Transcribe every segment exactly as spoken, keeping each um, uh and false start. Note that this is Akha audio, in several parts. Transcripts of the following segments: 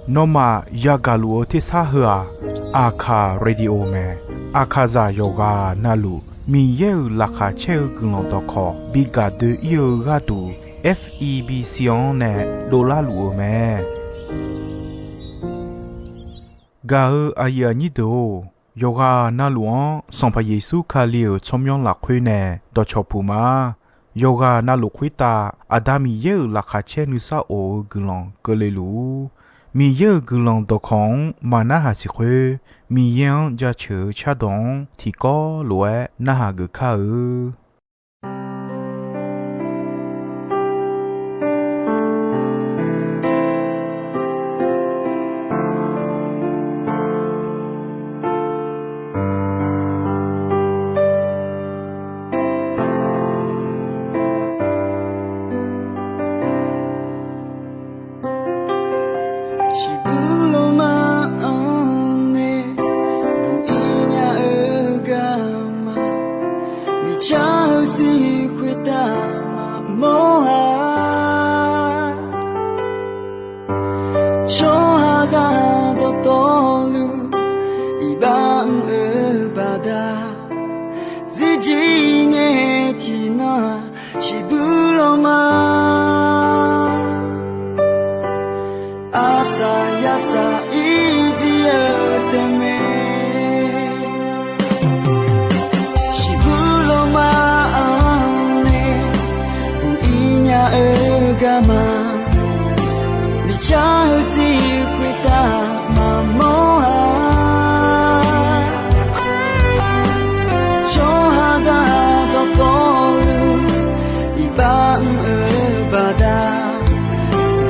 Nawmaf yagaq luf-eu tersar heu-aq, Aqkaq radio mae. Aqkaqzaq yawqghaq navluf Miqyaer-euq laqkhaq caer-eu guiqlanq dawqkawq bi gaq doe-ir-eu gharduq, F E B C-anr nae dovlar luf-eu mae. Gaq-eu aqyuif aqnyir deuq-or, yawqghaq navluf-anr Sanqpaq Yeqsur Kali-euq tsawrmyanr lafkhoer nae dawqcawq puq ma. Yawqghaq navluf khoertav Aqda Miqyaer-euq laqkhaq caer nuisar of-eu guiqlanq keuvle luf-ur. Miqyaer-euq guiqlanq dawqkawq-anr maq narhaq siq khoer, Miqyaer-anr jaceuq-eu cardawq-anr tiqkawv lof-aer narhaq geuf kar-eu. Shiqbuq lawma-anr nae buq-ir nya-eu garma, miqcar-eu sir khoertav maqmawr-a. Tsawrhaqzaq dawqtawvluf iqbax mr-eu baqda, zirjir ngae tiqnan-aq shiqbuq lawma. Arsaq yarsaq irjir-eu teumq-aer, shiqbuq lawma-anr nae buq-ir nya-eu garma, miqcar-eu sir khoertav maqmawr-a. Tsawrhaqzaq dawqtawvluf iqbax mr-eu baqda,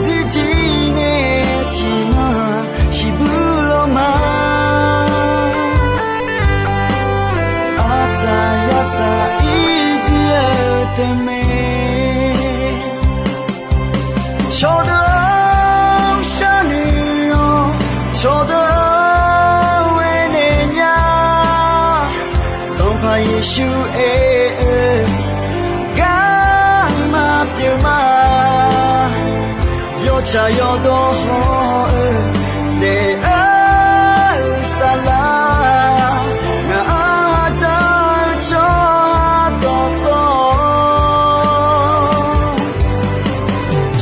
zirjir ngae tiqnan-aq shiqbuq lawma. Arsaq yarsaq irjir-eu teumq-aer, cawqdeuq-anr sharnoeq-awr, cawqdeuq-anr aernaeq nya. Sanqpaq Yeqsur aer-eu garma pyeuf ma. Yawtsaq yawdawr haw-eu daef-eu saflar, ngaq-anr dzaq-eu tsawrhaq dawqtawv,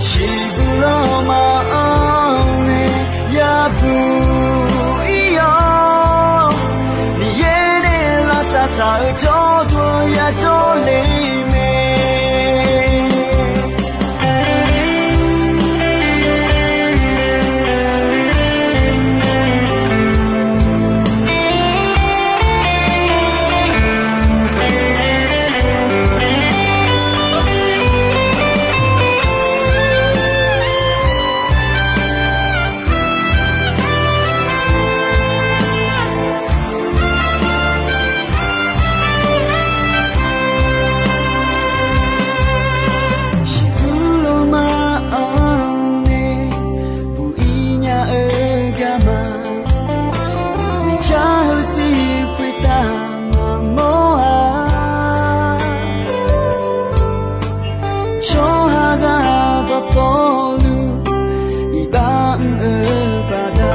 shiqbuq lawma-anr nae yabuq ir-awr, Miqyaer nae lavsav taq-eu jawrduq yajawr le mae. Shiqbuq lawma-anr nae buq-ir nya-eu garma, miqcar-eu sir khoertav maqmawr-a. Tsawrhaqzaq dawqtawvluf iqbax mr-eu baqda,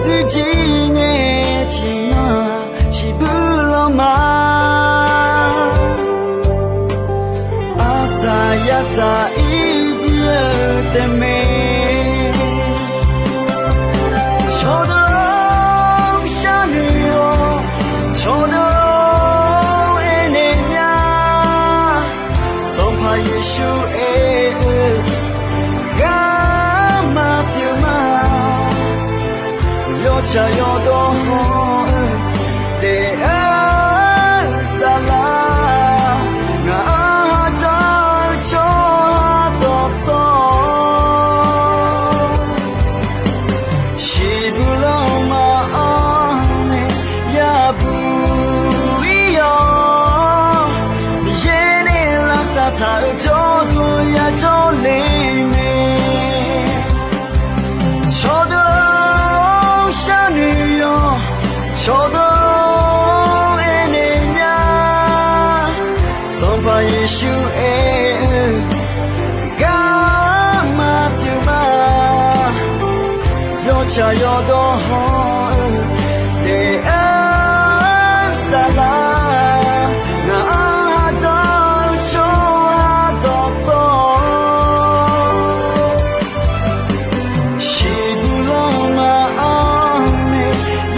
zirjir ngae tiqnan-aq shiqbuq lawma. Arsaq yarsaq irjir-eu teumq-aer, cawqdeuq-anr sharnoeq-awr, cawqdeuq-anr aernaeq nya. Sanqpaq Yeqsur aer-eu garma pyeuf ma. Yawtsaq yawdawr haw-eu daef-eu saflar, ngaq-anr dzaq-eu tsawrhaq dawqtawv, shiqbuq lawma-anr nae yabuq ir-awr, Miqyaer nae lavsav taq-eu jawrduq yajawr le mae. Cawqdeuq-anr sharnoeq-awr, Tsaq yawdawr hawr-eu taef-aer saflar, ngaq-anr ardawr-eu tsawrhaq dawqtawv, shiqbuq lanma-anr nae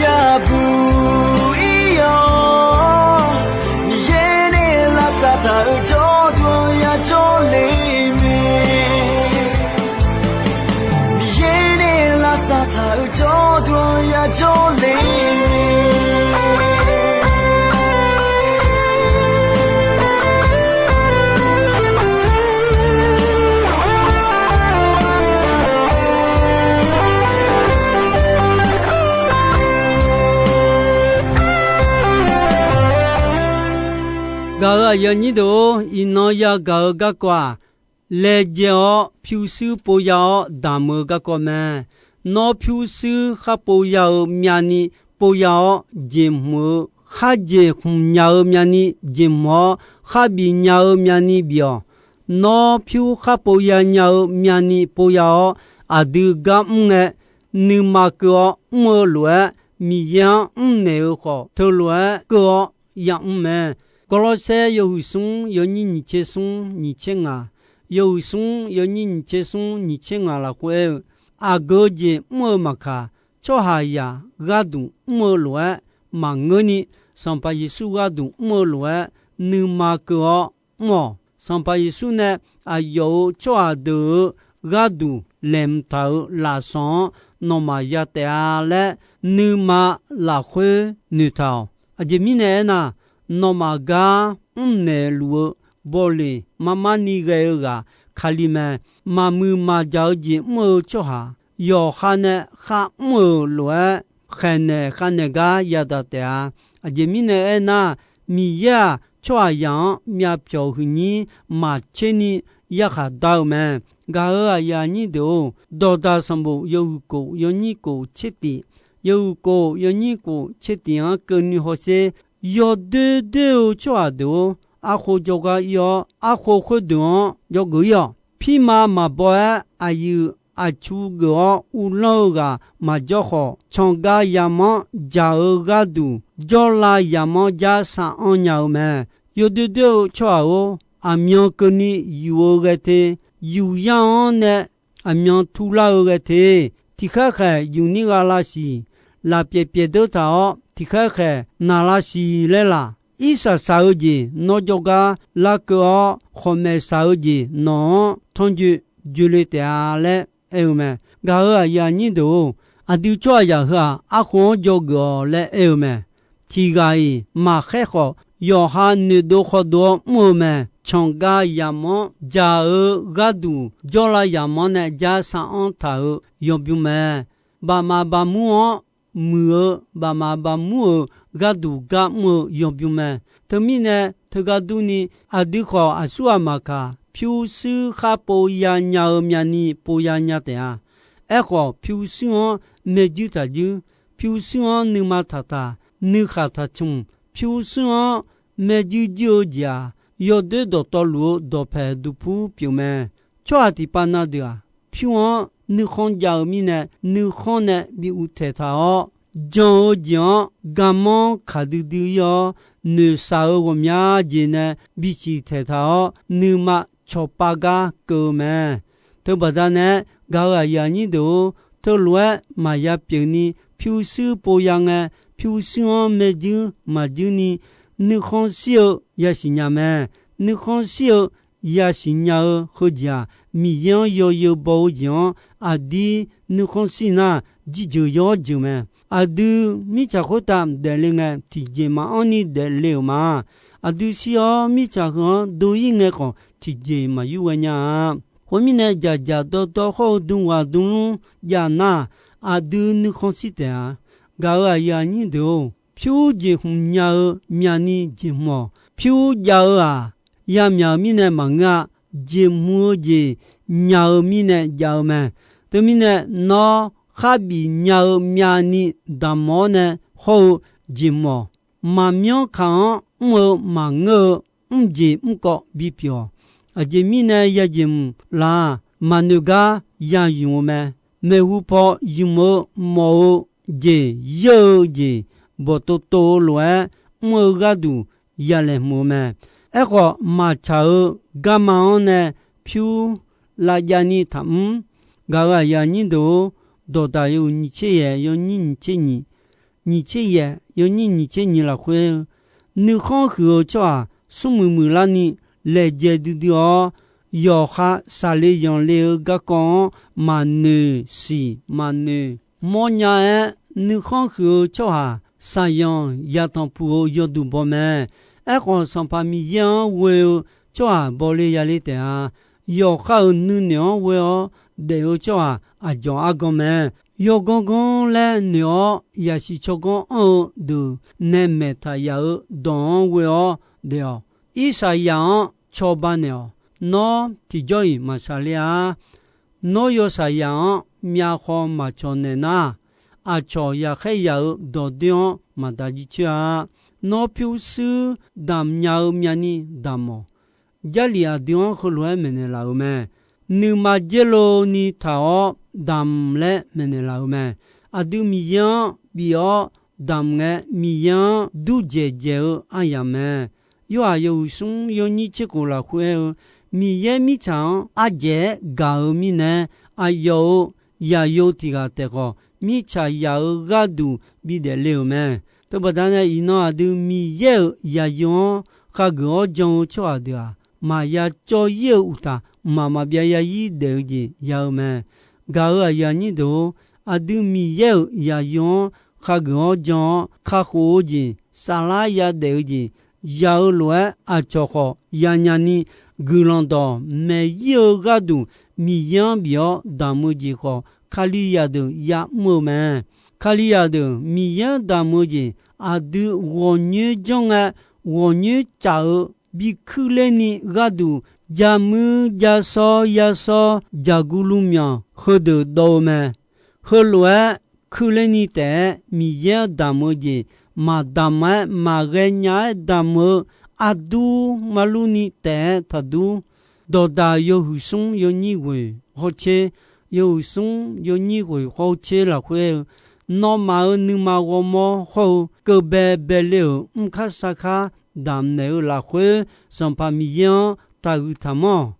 yabuq ir-awr, Miqyaer nae lavsav taq-euq jawrduq-anr yajawr le mae. Miqyaer nae lavsav taq-euq jawrduq-anr yajawr le mae. Gaq-euq aqyuif aqnyir deuq-or, iqnan yagaq-eu garkawv-aq, laejae-awr pyurshuir pov ya-awr damq-eu garkawv mae. Nawr pyurshuir khar pov ya-eu myavni pov ya-awr jeqhmq-eu, khar jeqhmq nya-eu myavni jeqhmq-awr, khar bif nya-eu myavni bif-awq. Nawr pyur khar pov ya nya-eu myavni pov ya-awr, aqdui gar mr ngae, nuima keuv-awr mr-eu lof-aer, Miqyaer-anr mrnaeq-eu khawf, teulof-aer keuv-awr yamr mae. Gawrlawrsaer yawhuiq smr yawnyir nyiq tser smr nyiq tser ngaq, yawhuiq smr yawnyir nyiq tser smr nyiq tser ngaq lafkhoer aer-eu, aqgeu jeq mr-eu maqkaq, tsawrhaqzaq gharduq mr-eu lof-aer maqngeurni, Sanqpaq Yeqsur gharduq mr-eu lof-aer nuima keuv-awr mr-awq. Sanqpaq Yeqsur nae aqyawf-euq tsawrhaq deuq-euq gharduq laeqhmq taq-euq lafsawq-anr nawmaf ya taef-a laer, nuima lafkhoer noeqtaq-awq. Aqjeq mirnae aernar, nawmaf gar mrnaeq luf-eu bawleq marmar ni ghae-eu ghaq Kali mae. Maqmuiq maqjaq-eu jeq mr-eu tsawrhaq, yawqha nae kharmr-euq lof-aer khaeqnaeq khavnaeq gar yadaq taef-a. Aqjeq mirnae aernar, Miqyaer-aq, tsawrhaqzaq-anr myavpyawq huiqnyir maqtser ni yarkhaq dar-eu mae. Gaq-euq aqyuif aqnyir deuq-or, Dawqdaq sanqbof yawhuiq kof yawnyir kof tser tif, yawhuiq kof yawnyir kof tser tif-anr keuvni hawsher, yawdoer doer-eu tsawrhaq deuq-or, arkhof jawrgar ir-awr, arkhof khoerdeuq-anr jawrgeuf ir-awq. Pirma maqbaw-aer aqyuif aqtsu geuf-awr uvlanr-eu ghaq maqjawr khawf, canqgav yamq-anr jaq-eu gharduq jawrlav yamq-anr jar sar-anr nya-eu mae. Yawdoer doer-eu tsawrhaq-or, aqmyan keuvni yuf-eu ghae te, yuf yar-anr nae aqmyan turlar-eu ghae te, tiqkhaer khaeq yufnir gha lavsiq, lafpyaeq pyaeq deur taq-awr tiqkhaer khaeq naq lavsiq laer laq. Irsaq saq-eu jeq nawr jawrgar larkeuv-awr, khawqmaeq saq-eu jeq nawq-anr tanrjoe joe le taef-a laer aer-eu mae. Gaq-euq aqyuif aqnyir deuq-or, aqdui tsawrhaqzaq heu-aq, arkhof-anr jawrgeuf-awq laer aer-eu mae. Tiq ghaq-iq maqkhaer khawf, yawqha noeqdov khawdov-awr mr-eu mae. Canqgav yamq-anr jaq-eu gharduq jawrlav yamq-anr nae jar sar-anr taq-euq yawbymr mae. Bafmaf bafmur-anr muiq-eu, bafmaf bafmur-euq gharduq gar mr-eu yawbymr mae. Teumirnae teugar durni, aqdui khawf aqsur ghaq maqkaq, pyurshuir khar pov ya nya-eu myavni pov ya nya taef-a. Aerkhawf, pyurshuir-anr maerjuir taqjuir, pyurshuir-anr nuima taqtaq, nuikhaq taqcmq, pyurshuir-anr maerjuir juir-eu jeq-aq, yawdoer dawqtawvluf-eu dawqpaeq duqpur pyeuf mae. Tsawrhaq tiqpav na deuq-aq, pyur-anr nuikhanr jav-eu mirnae, nuikhanr nae bi uvtaeq taq-awr, jan-eu jeq-anr garmanr kaq duidui ir-awr, noeqshaq-eu ghawqmya jeq nae bisiq taeq taq-awr, nuima cawqpav gar keuv-eu mae. Teubaqda nae-aer, gaq-euq aqyuif aqnyir deuq-or, teulof-aer maqya pyeufni, pyurshuir pov ya ngae, pyurshuir-anr maerjuir maqjuir ni, nuikhanr shir-eu yasiq nya mae. Nuikhanr shir-eu yasiq nya-eu heujeq-aq, Miqyaer-anr yawzeu baw-eu jeq-anr aqdir nuikhanr shir nar, jirjeuq yawr jeuq mae. Aqdui mirtsaq khoertav daefle ngae, tiqjeq maqanr ni daefle-euq ma. Aqdui shir-awr mirtsaq heu-anr dov-ir ngae khawf, tiqjeq maqyur ghae nya-a. Khoermirnae, dzaqdzaq dawrdawr hawr-eu dmghaq dmlmr jav nar, aqdui nuikhanr shir taef-a. Gaq-euq aqyuif aqnyir deuq-or, pyur jeqhmq nya-eu myavni jeqhmq-awq. Pyur jav-eu-aq, yamyaq-euq mirnae maqngeur-a. Jeqhmq-eu jeq nya-eu mirnae jav-eu mae. Teumirnae, nawr kharbif nya-eu myavni damq-awr nae hawr-eu jeqhmq-awq. Maqmyanr kaq-anr mr-eu maqngeur-eu mrjeq mrkawv bipyeuf-awq. Aqjeq mirnae yajeq mq laq-aq, maqnoeq gar ya ymq-eu mae. maeqhu paw ymq-eu mawf-eu jeq, yeur-eu jeq, bawqtov tov-eu lof-aer mr-eu gharduq yalaeq hmq-eu mae. Aerkhawf, maqtsaq-eu garma-anr nae pyur lavjav ni taqmr. Gaq-euq aqyuif aqnyir deuq-or, dawqdaq yawhuiq nyiq tser yaeq yawnyir nyiq tser nyiq, nyiq tser yaeq yawnyir nyiq tser nyiq lafkhoer, nuikhanr huiq-eu tsawrhaq smrmuiq muiqlarni laejae duidui-awr, yawqha saqle yanqle-eu garkawv-anr maqnoeq siq maqnoeq mawrnya-aer, nuikhanr huiq-eu tsawrhaq saqyanq yatanq puq-eu yawduq baw mae. Aerkhawf, Sanqpaq Miqyaer-anr ghoe-eu tsawrhaq bawle yale taef-a. Yawqha-euq nuinoeq-anr ghoe-awr daef-eu tsawrhaq aqdzawq argan mae. Yawganr ganr laer noeq-awr, yasiq tsawrganr anr-eu deuq nae maeqtaq yaf-eu dawq-anr ghoe-awr daef-awq. Irsaqyaq-anr cawba naeq-awq. Nawr tiqjawr-iq maqsaqler-a. Nawr yawsaqyaq-anr myavkhaw maqcawq naeq nar, aqcawq yaqkhaer yaq-eu dawqdoer-anr maqda jircoer-a. Nawr pyurshuir damq nya-eu myavni damq-awq. Jarlif aqdui-anr heulof-aer maeqnaeq laf-euq mae. Nuima dzer lov ni taq-awr damq laer maeqnaeq laf-euq mae. Aqdui Miqyaer-anr bif-awr damq ngae, Miqyaer-anr dur dzaeq dzaeq-eu aryamq mae. Yorhaq yawhuiq smr yawnyir tser khof lafkhoer aer-eu, Miqyaer mirtsaq-anr ardzaeq-aer gaq-eu mirnae, aqyawf-euq yaqyo tiq ghaq taef khawf, mirtsaq yaq-eu gharduq bidaef le-euq mae. Teubaqda nae iqnan aqdui Miqyaer-euq yaqyo-anr khageuf-awr jan-eu tsawrhaq deuq-aq, maqya cawv-ir-eu uqtaf, mqmaq maqbyav ya-ir daef-eu jeq ya-eu mae. Gaq-euq aqyuif aqnyir deuq-or, aqdui Miqyaer-euq yaqyo-anr khageuf-awr jan-awr, kakhof-eu jeq, saflar yadaef-eu jeq ya-eu lof-aer, aqcawq khawf yanya ni guiqlanq dawq maeq-ir-eu gharduq Miqyaer-anr bif-awr damq-eu jeq khawf, Kalizaq deuq ya'mr-eu mae. Kalizaq deuq Miqyaer-anr damq-eu jeq aqdui ghawqnyoer janr ngae, ghawqnyoer tsaf-eu bi kuirler ni gharduq, jamuir jasawr yasawr jaqguv luvmyanq heudeuq dawv-eu mae. Heulof-aer kuirler ni taef-aer Miqyaer-anr damq-eu jeq maqdamq-aer maqghae nya-aer damq-eu aqdur marlur ni taef-aer taqdur. Dawqdaq yawhuiq smr yawnyir ghoeq hawr tser, yawhuiq smr yawnyir ghoeq hawr tser lafkhoer-eu, nawmaf-euq nuima ghawrmawr hawr-eu keuv bae bae le-euq mrkar sarkar damq naeq-eu lafkhoer, Sanqpaq Miqyaer-anr taqhuiq taqmanr-awq.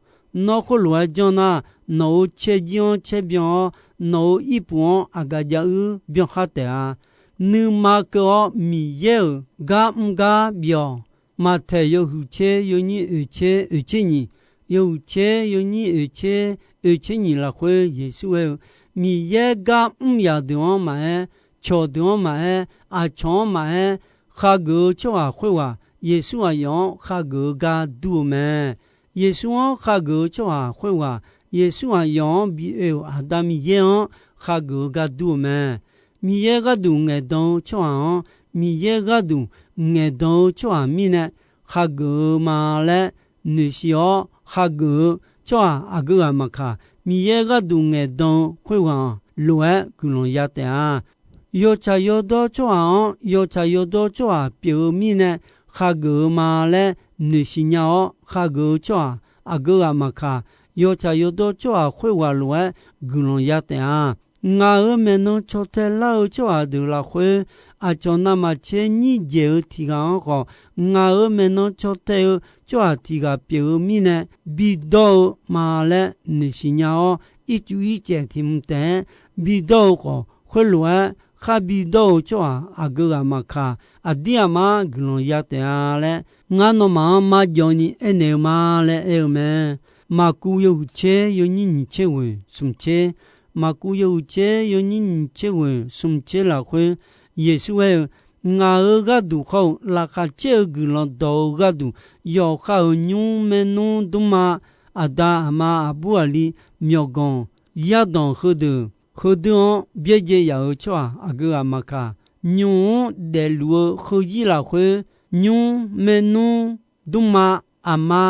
Nawr khoerlof-aer janr nar, nawq-euq caerjir-anr caer byan-awr, nawq-euq irpuq-anr aqgaf jav uir byan khar taef-a. Nuima keuv-awr Miqyaer-euq gar mr gar bif-awq. Maqtaeq yawhuiq tser yawnyir oeq tser oeq tser nyiq, yawhuiq tser yawnyir oeq tser oeq tser nyiq lafkhoer Yeqsur aer-eu, Miqyaer gar mr yaq deuq-anr maqaer, cawq deuq-anr maqaer, aqcawq-anr maqaer, khageuf-eu tsawrhaq khoerghaq Yeqsur aqyawf-anr khageuf-eu gar dur-eu mae. Yeqsur-anr khageuf-eu tsawrhaq khoerghaq Yeqsur aqyawf-anr bi oe-euq Aqda Miqyaer-anr khageuf-eu gar dur-eu mae. Miqyaer gharduq ngaeqdan-eu tsawrhaq-anr Miqyaer gharduq ngaeqdan-eu tsawrhaq mirnae khageuf-eu ma laer noeqshiq-awr khageuf-eu tsawrhaq aqgeu ghaq maqkaq, Miqyaer gharduq ngaeqdan-eu khoerghaq-anr lof-aer guiqlanq ya taef-a. Yawtsaq yawdawr tsawrhaq-anr yawtsaq yawdawr tsawrhaq pyeuf-eu mirnae khageuf-eu ma laer noeqshiq nya-awr khageuf-eu tsawrhaq aqgeu ghaq maqkaq, yawtsaq yawdawr tsawrhaq khoerghaq lof-aer guiqlanq ya taef-a. Ngaq-euq maeqnan caw tae lar-eu tsawrhaq deuq lafkhoer, aqcawq navmaqtser nyir dzaeq-eu tiq ghaq-anr khawf, ngaq-euq maeqnan caw tae-eu tsawrhaq tiq ghaq pyeuf-eu mirnae bidawr-eu ma laer noeqshiq nya-awr, ircuf ircaef tiq mq taef-aer bidawr-eu khawf, khoerlof-aer khar bidawr-eu tsawrhaq aqgeu ghaq maqkaq, aqdir aqmar guiqlanq ya taef-a laer, ngar nawmaf-anr marjawv ni aernaeq-eu ma laer aer-eu mae. Maqkuv yawhuiq tser yawnyir nyiq tser ghoeq smq tser, Maqkuv yawhuiq tser yawnyir nyiq tser ghoeq smq tser lafkhoer, Yeqsur aer-eu, Ngaq-euq gharduq khawr-eu laqkhaq caer-eu guiqlanq dawq-eu gharduq, yawqha-euq nymr maernmr dmrma, aqda aqma aqbur aqli, myawqganq yardanq heudeuq, heudeuq-anr byaerdzae yaf-euq tsawrhaq aqgeu ghaq maqkaq, nymq-anr daefluf-eu heuzir lafkhoer, nymr maernmr dmrma, aqma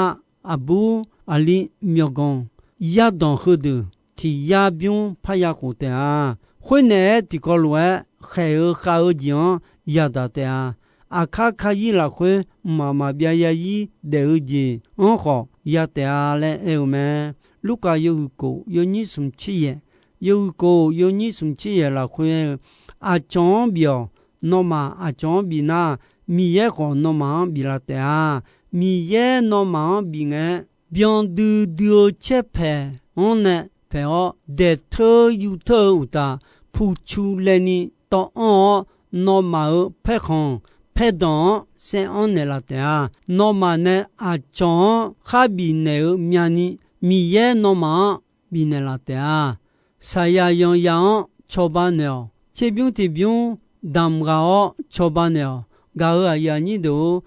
aqbur aqli, myawqganq yardanq heudeuq tiq yar bymr parya khof taef-a. Khoernaeq-aer tiqkawv lof-aer khaeq-eu khav-eu jeq-anr yadaq taef-a. Aqkar kayir lafkhoer mqmaq maqbyav ya-ir daef-eu jeq-anr khawf ya taef-a laer aer-eu mae. Lurkaf yawhuiq kof yawnyir smq tser yaeq, Yawhuiq kof yawnyir smq tser yaeq lafkhoer-eu, aqcawq-anr bif-awq. Nawmaf aqcawq-anr bif nar, Miqyaer khawf nawmaf-anr bif laf taef-a. Miqyaer nawmaf-anr bif ngae, byandui dui-eu caer paeq-anr nae paeq-awr, daeqteur yuvteur-eu uqtaf, puqcu laevni tawv anr-awr, nawmaf-euq paerkhanq paerdanq-anr saev anr naeqlaf taef-a. Nawmaf nae aqcawq-anr khar bifnaeq-eu myavni, Miqyaer nawmaf-anr bifnaeq laf taef-a. Saqyaq yanqyaq-anr cawba naeq-awq. Tserbymr tiqbymr damq ghaq-awr cawba naeq-awq. Gaq-euq aqyuif aqnyir deuq-or,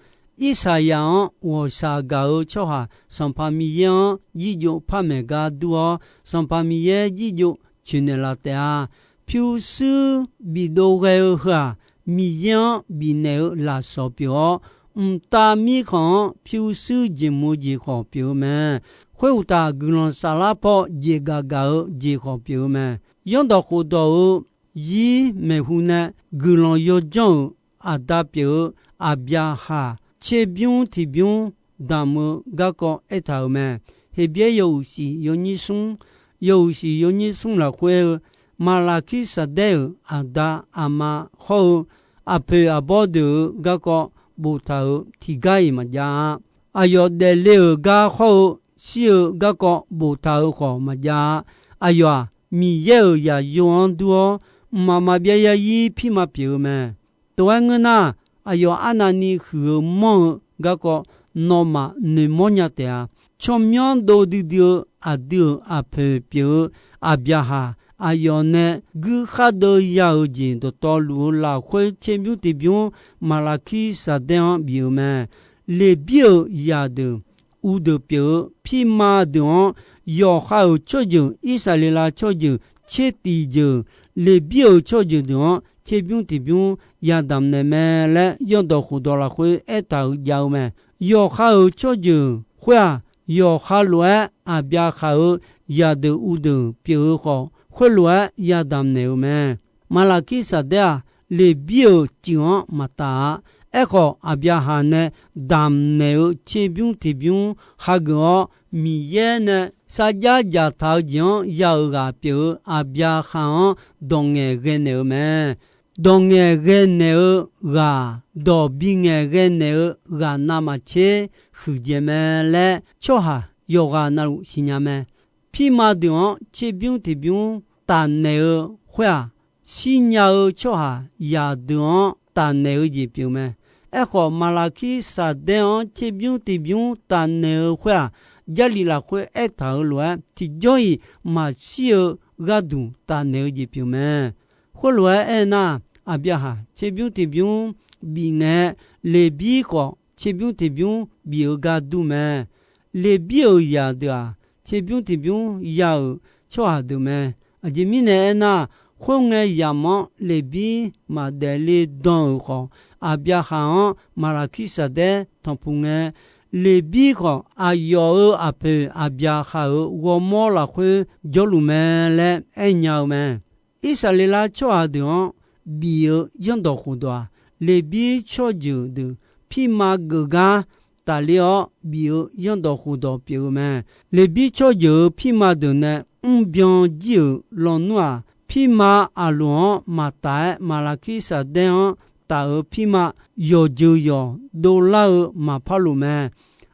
Irsaqyaq-anr ghawqshaq gaq-eu tsawrhaq Sanqpaq Miqyaer-anr jirjov par maeq gar dur-awr, Sanqpaq Miqyaer jirjov coeqnaeq laf taef-a. Pyurshuir bifdov ghae-eu heu-aq, Miqyaer-anr bifnaeq-eu lafsawq pyeuf-awr, mqtav mirkhanq-anr pyurshuir jeqhmq-eu jeq khawf pyeuf-eu mae. Khoeruqtaf, guiqlanq saflar paw jeqgaq gaq-eu jeq khawf pyeuf-eu mae. Zanrdawq khofdawq-eu zir maeqhu nae guiqlanq yawjanr-euq aqda pyeuf-eu Aqbyaqhaq tserbymr tiqbymr damq-eu garkawv aertaq-euq mae. Heqbyaer yawhuiq shiq yawnyir smr, yawhuiq shiq yawnyir smr lafkhoer-eu, Maqlaqkirsaqdaer-euq aqda aqma hawr-eu aqpoeq aqbawr deuq-euq garkawv boftaq-euq tiqgar-iq maqjav-a. Aqyawf daefle-euq gar hawr-eu shir-eu garkawv boftaq-euq khawf maqjav-a. Aqyawf-aq, Miqyaer-euq zaqyo-anr dur-awr, mqmaq maqbyav zarzir pirma pyeuf-eu mae. Tov-aer ngeur nar, aqyawf arnavni huiq-eu manr-eu garkawv nawmaf noeqmawr nya taef-a. Tsawrmyanr dov duidui-eu aqdui-euq aqpoeq pyeuf-eu Aqbyaqhaq, aqyawf nae guir khar deuv ya-euq jeq dawqtawvluf-eu lafkhoer tserbymr tiqbymr Maqlaqkirsaqdaer-anr bif-eu mae. Leqbir-euq zaqdeuq uvdeuq pyeuf-eu pirma deuq-anr, yawqha-euq tsawrjeuq, Irsaqleqlav tsawrjeuq tser tiq jeuq, Leqbir-euq tsawrjeuq deuq-anr tserbymr tiqbymr yadamq naeq mae laer, Zanrdawq khofdawq lafkhoer aertaq-euq jav-eu mae. Yawqha-euq tsawrjeuq khoer-aq, yawqha lof-aer Aqbyaqhaq-euq zaqdeuq uvdeuq pyeuf-eu khawf, khoerlof-aer yadamq naeq-eu mae. Maqlaqkirsaqdaer-aq, Leqbir-euq cuif-anr maqtaf-a. Aerkhawf, Aqbyaqhaq nae damq naeq-eu tserbymr tiqbymr hageuf-awr, Miqyaer nae sarjax dzaqtaq-eu jeq-anr ya-euq ghaq pyeuf-eu Aqbyaqhaq-anr dawq ngaeqghae naeq-eu mae. Dawq ngaeqghae naeq-eu ghaq, dawq bingaeqghae naeq-eu ghaq navmaqtser huiqdzaeq mae laer, tsawrhaq yawqghaq navluf siqnya mae. Pirma deuq-anr tserbymr tiqbymr tafnaeq-eu khoer-aq, shirnya-eu tsawrhaq zaqdeuq-anr tafnaeq-eu jeq pyeuf mae. Aerkhawf, Maqlaqkirsaqdaer-anr tserbymr tiqbymr tafnaeq-eu khoer-aq, Jarlif lafkhoer aertaq-euq lof-aer, tiqjawr-iq maqshir-eu gharduq tafnaeq-eu jeq pyeuf mae. Khoerlof-aer aernar, Aqbyaqhaq tserbymr tiqbymr bif ngae, Leqbir khawf tserbymr tiqbymr bif-eu gar dur mae. Leqbir-euq zaqdeuq-aq, tserbymr tiqbymr ya-euq tsawrhaq deuq mae. Aqjeq mirnae aernar, khoerngae yamq-anr Leqbir maqdaef le dan-euq khawf, Aqbyaqhaq-anr Maqlaqkirsaqdaer tanqpuq ngae, Leqbir khawf aqyawf-euq aqpoeq Aqbyaqhaq-euq ghawrmawr lafkhoer jawrluf mae laer aernya-eu mae. Irsaqleqlav tsawrhaq deuq-anr bif-eu zanrdawq khofdawq-aq, Leqbir tsawrjeuq deuq pirma geuf gar tafler-awr bif-eu zanrdawq khofdawq pyeuf-eu mae. Leqbir tsawrjeuq-euq pirma deuq nae mrbyan jir-euq lawnmr-aq, pirma Aqloq-anr maqtaf-aer Maqlaqkirsaqdaer-anr taf-euq pirma yawqjeuq yawq dovlar-eu maqpar luf mae.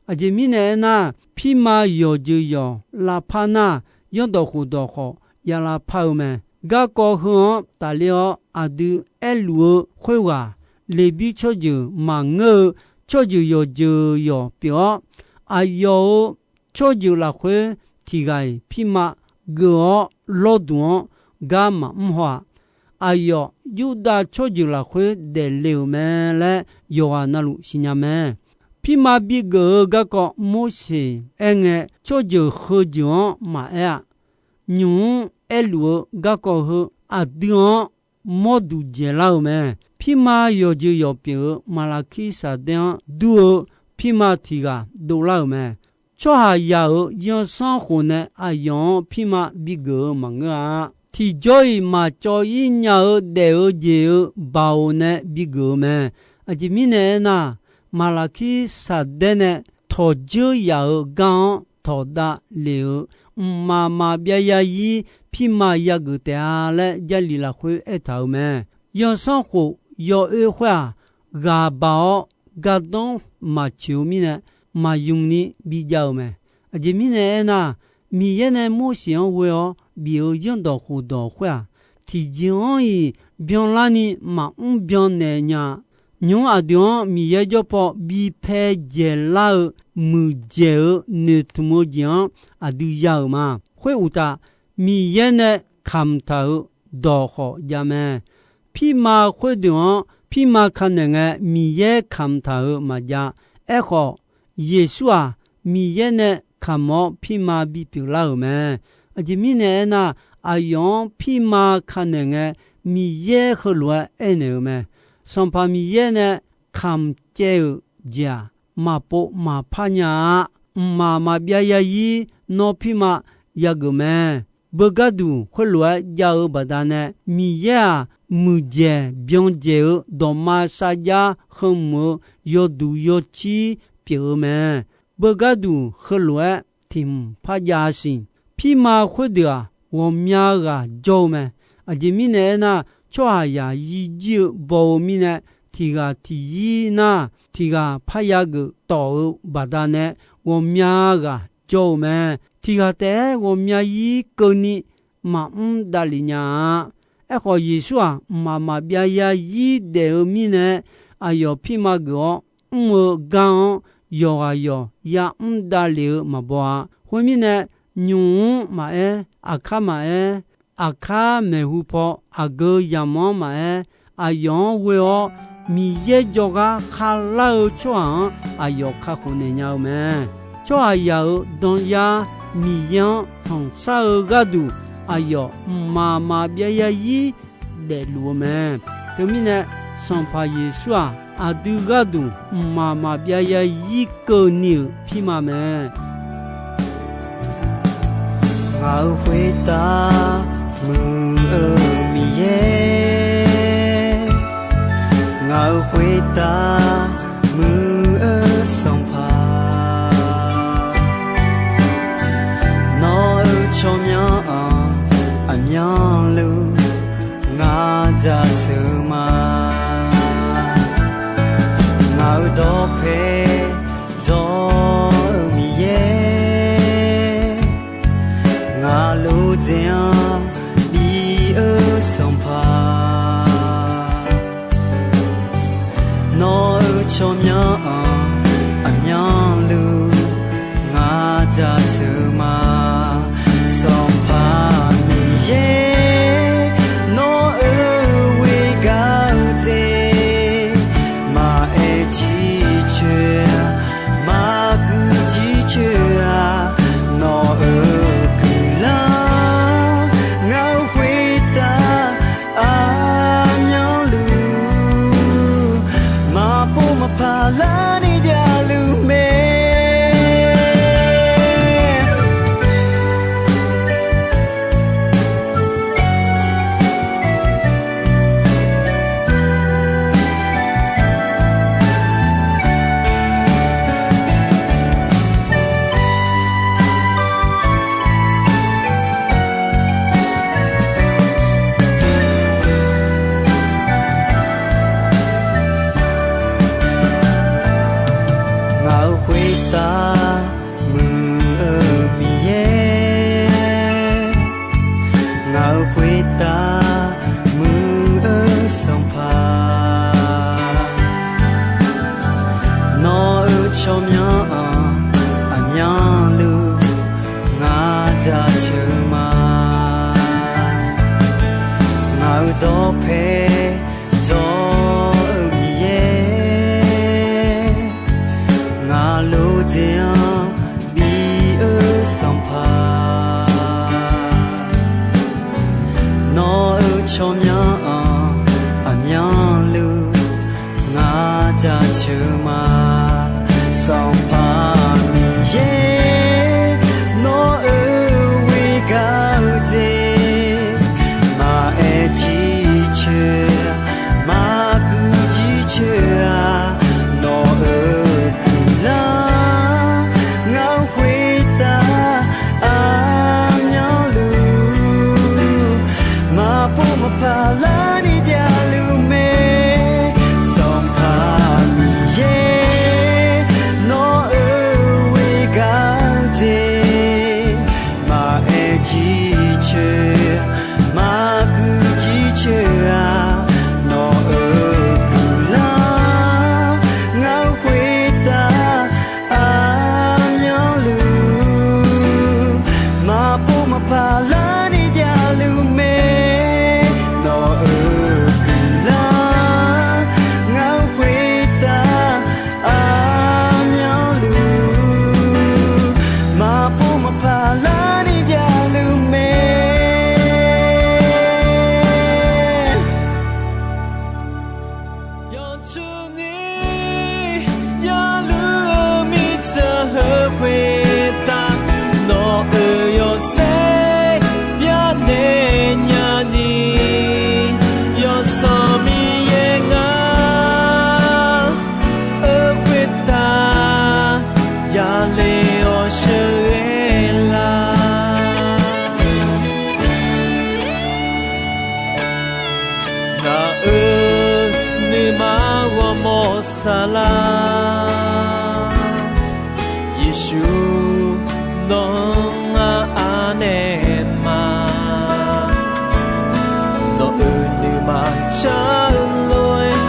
Aqjeq mirnae aernar, pirma yawqjeuq yawq lavpar nar, zanrdawq khofdawq khawf ya lavpar-eu mae. Garkawv heu-anr tafler-awr aqdui aerluf-eu khoerghaq, Leqbir tsawrjeuq maqngeur-eu tsawrjeuq yawqjeuq yawq pyeuf-awr, aqyawf-euq tsawrjeuq lafkhoer tiq ghaq-iq pirma geuf-awr lawrduq-anr gar maqmr haw-aq. Aqyawf Yurdav tsawrjeuq lafkhoer daefle-euq mae laer yawqghaq navluf siqnya mae. Pirma bigeuf-eu garkawv Morseq aerngae, tsawrjeuq heujeuq-anr maqaer-a. Nymq-mr aerluf-eu garkawv heu aqdui-anr mawrduq dzaeqlar-euq mae. Pirma yawqjeuq yawq pyeuf-eu Maqlaqkirsaqdaer-anr dur-eu pirma tiq ghaq dovlar-euq mae. Tsawrhaqzaq-euq zanrsanrkhof nae aqyawf-anr pirma bigeuf-eu maqngeur-a. Tiqjawr-iq maqcawv-ir nya-eu daef-eu jeq-eu baoq nae bigeuf-eu mae. Aqjeq mirnae aernar, Maqlaqkirsaqdaer nae tawqdzeur yaf-euq gar-anr tawqdav lef-eu mqmaq maqbyav zarzir pirma yageuf taef-a laer Jarlif lafkhoer aertaq-euq mae. Yawsanr khof yawoer khoer-aq, ghaq baq-awr gardanr maqtsoeq-eu mirnae, maqymq ni bijav-euq mae. Aqjeq mirnae aernar, Miqyaer nae Morseq-anr ghoe-awr bif-euq zanrdawq khofdawq khoer-aq, tiqjeq-anr-iq byanlarni maqmr byannaeq nya-a. Nymq-mr aqdui-anr Miqyaer jawrpaw bi pae dzaeqlar-eu muiqdzaeq-eu noeqtmq-eu jeq-anr aqdui ya-euq ma. Khoeruqtaf, Miqyaer nae kamq taq-euq dawq khawf jav mae. Pirma khoerdeuq-anr pirma kanaeq ngae, Miqyaer kamq taq-euq maqjav. Aerkhawf, Yeqsur-aq, Miqyaer nae kamq-awr pirma bipyeuf lar-euq mae. Aqjeq mirnae aernar, aqyawf-anr pirma kanaeq ngae, Miqyaer heulof-aer aernaeq-euq mae. Sanqpaq Miqyaer nae kamq caev-euq jeq-aq, maqpov maqpar nya-a. Mqmaq maqbyav zarzir nawr pirma yageuf mae. Beugar duq khoerlof-aer jav-eu baqdanae, Miqyaer-aq, muiqdzaeq byan dzaeq-eu dawqma sarjax heu mq-eu yawduq yawcir pyeuf-eu mae. Beugar duq heulof-aer tiq hmq par jav-a siq. Pirma khoerdeuq-aq, ghawqmya ghaq jawr-eu mae. Aqjeq mirnae aernar, tsawrhaqzaq yir jir-eu baw-eu mirnae, tiq ghaq tiq yir nar, tiq ghaq parya geuf tawf-eu baqdanae, ghawqmya ghaq jawr-eu mae. Tiq ghaq taef-aer ghawqmya yir keuvni maqmr davlef nya-a. Aerkhawf, Yeqsur-aq, mqmaq maqbyav zarzir daef-eu mirnae, aqyawf pirma geuf-awr mr-eu gar-anr yawqghaq yawq yamr davlef-eu maqbaw-a. Khoermirnae, nymq-mr maqaer, aqkar maqaer, aqkar maeqhu paw aqgeu yamq-anr maqaer, aqyawf-anr ghoe-awr Miqyaer jawrgar kharlar-eu tsawrhaq-anr aqyawf kakhof naeq nya-eu mae. Tsawrhaqzaq-euq danyar Miqyaer-anr tanqsar-eu gharduq, aqyawf mqmaq maqbyav zarzir daefluf-eu mae. Teumirnae, Sanqpaq Yeqsur-aq, aqdui gharduq mqmaq maqbyav zarzir keuvni-euq pirma mae. Ngaq-euq khoertav muiq-eu Miqyaer, ngaq-euq khoertav muiq-eu Sanqpaq, nawq-euq tsawrmyanr-anr aqmyanluf ngar jaceuq ma. Ngaq-euq dawqpae dzawr-eu Miqyaer, ngaq lof dzaeq-anr bi-eu Sanqpaq, nawq-euq tsawrmyanr-anr aqmyanluf ngar jaceuq ma. Sanqpaq Miqyaer, nawq-euq ghoer gaq-eu dzaeq maqaer jircoer-a, maqguv jircoer-a, nawq-euq guiqlanq ngaq-euq khoertav aqmyanluf maqpov maqpar larni javluf mae. Ngaq-euq khoertav muiq-eu Miqyaer, ngaq-euq khoertav muiq-eu Sanqpaq, nawq-euq tsawrmyanr-anr aqmyanluf ngar jaceuq ma. Ngaq-euq dawqpae dzawr-eu Miqyaer, ngaq lof dzaeq-anr bi-eu Sanqpaq, nawq-euq tsawrmyanr-anr aqmyanluf ngar jaceuq ma. Sanqpaq Miqyaer, nawq-euq ghoer gaq-eu dzaeq maqaer jircoer, maqguv jircoer-a, nawq-euq guiqlanq ngaq-euq khoertav aq Jircoer, maqguir jircoer-aq, nawq-euq guiqlanq ngar-eu khoertav aqmyanluf, maqpov maqpaq larni javluf mae. Nawq-euq guiqlanq ngar-eu khoertav aqmyanluf, maqpov maqpaq larni javluf mae. Yawtsuni yarluf-eu mirtsaq heu khoertav, nawq-euq yawshaef byanae nyani, Yawsanr Miqyaer ngar-eu khoertav yale-awr sheuqghae la. Ngaq-euq nuima ghawrmawr saflar, Yeqsur nawq-anr anaeq ma. Nawq-euq nuima car-eu lof-aer,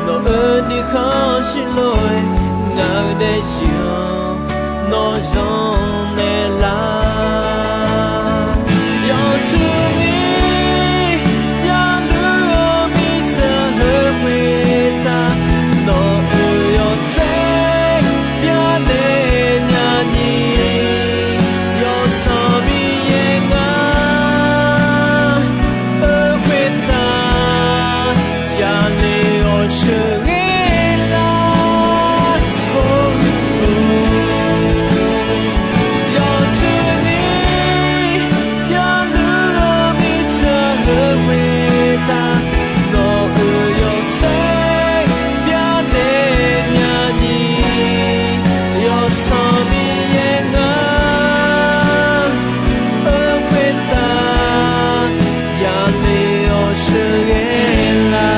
nawq-euq nuikhanr shir lof-aer, ngaq-euq daefzir-anr nawq zanqnaeq lar. Yawtsuni yarluf-eu mirtsaq heu khoertav, nawq-euq yawshaef byanae nyani, Yawsanr Miqyaer ngar-eu khoertav yale-awr sheuqghae la. Yawtsuni yarluf-eu mirtsaq heu khoertav, nawq-euq yawshaef byanae nyani, Yawsanr Miqyaer ngar-eu khoertav yale-awr sheuqghae la.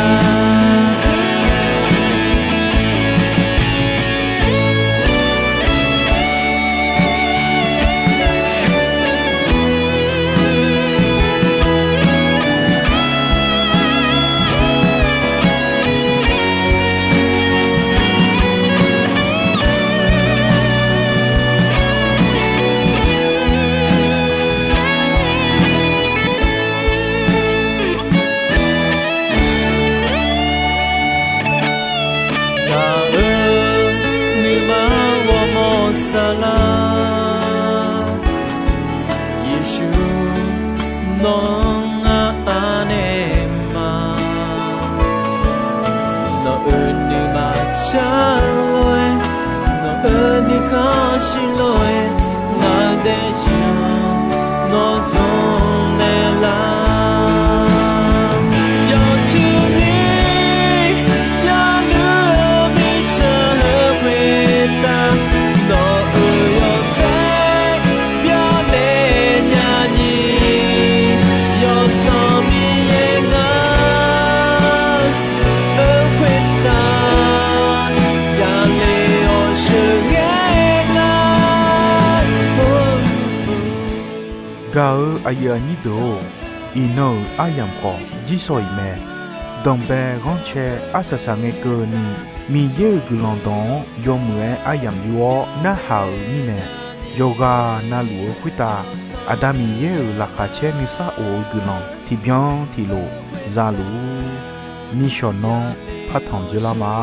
Ngaq-euq nuima ghawrmawr saflar, Yeqsur nawq-anr anaeq ma. Nawq-euq nuima car-eu lof-aer, nawq-euq nuikhanr shir lof-aer, ngaq-euq daefzir-anr nawq zanqnaeq lar. Yawtsuni yarluf-eu mirtsaq heu khoertav, nawq-euq yawshaef byanae nyani, Yawsanr Miqyaer ngar-eu khoertav yale-awr sheuqghae la. Gaq-eu aqyuif aqnyir deuq-or, iqnan-euq aryamq khawf jirsawq iq mae. Danqbae ghanrcae arsaq saq ngae keuvni, Miqyaer-euq guiqlanq dawq-anr yawmuiq-aer aryamq yur-awr narhaq-euq mirnae, yawqghaq navluf-eu khoertav Aqda Miqyaer-euq laqkhaq caer nuisar of-eu guiqlanq tiqbyan tiqlof za luf-ur. Nishawq nanr partanq dzoerlar ma.